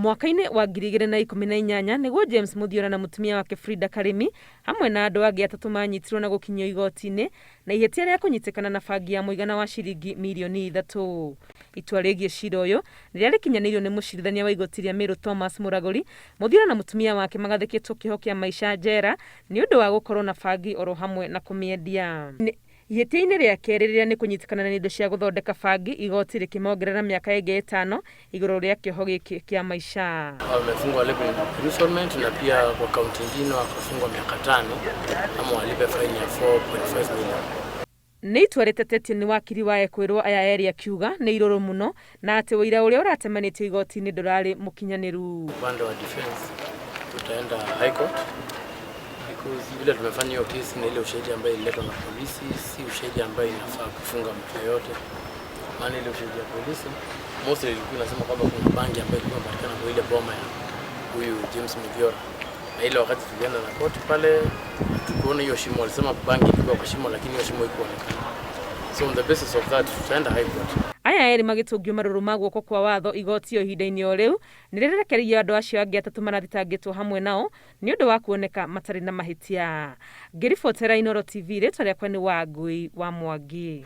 Mwaka-inĩ wa 2018 nĩguo James Muthiora na mũtumia wake Frida Karimi hamwe na andũ angĩ atatũ manyitirwo na gũkinyio igoti-inĩ na ihĩtia rĩa kũnyitĩkana na bangi ya mũigana wa ciringi mirioni ithatũ. Itua rĩgiĩ cira ũyũ rĩrĩa rĩkinyanĩirio nĩ mũcirithania wa igoti rĩa Meru Thomas Mũragũri, Muthiora na mũtumia wake magathĩkĩtwo kĩoho kĩa maica njera nĩ ũndũ wa gũkorwo na bangi oro hamwe na kũmĩendia. Ihĩtia-inĩ rĩa kerĩ rĩrĩa nĩ kũnyitĩkana na indo cia gũthondeka bangi, igoti rĩkĩmongerera mĩaka ĩngĩ ĩtano igũrũ rĩa kĩoho gĩkĩ kĩa maica. Wamefungwa walipe imprisonment na pia kwa kaunti ingine wakafungwa miaka 5 ama walipe faini ya 4.5 million. Nĩ itua rĩtetetio nĩ wakiri wa ekwĩrwo aya erĩ akiuga nĩ irũrũ mũno na atĩ ũira ũrĩa ũratemanĩtio igoti-inĩ ndũrarĩ mũkinyanĩru. Upande wa defense tutaenda High Court because vile tumefanya hiyo kesi na ile ushahidi ambayo ililetwa na polisi si ushahidi ambayo inafaa kufunga mtu yoyote, maana ile ushahidi ya polisi mostly ilikuwa inasema kwamba kuna bangi ambayo ilikuwa inapatikana kwa ile boma ya huyu James Muthiora, na ile wakati tulienda na court pale tukuona hiyo shimo, walisema bangi ilikuwa kwa shimo, lakini hiyo shimo haikuonekana. So on the basis of that tutaenda High Court. Aya erĩ magĩtũngio marũrũ ma guoko kwa watho igoti o ihinda-inĩ o rĩu nĩ rĩrekereirio andũ acio angĩ atatũ marathitangĩtwo hamwe nao nĩ ũndũ wa kuoneka matarĩ na mahĩtia. Ngĩribotera Inooro TV rĩtwa rĩakwa nĩ Wangui wa Mwangi.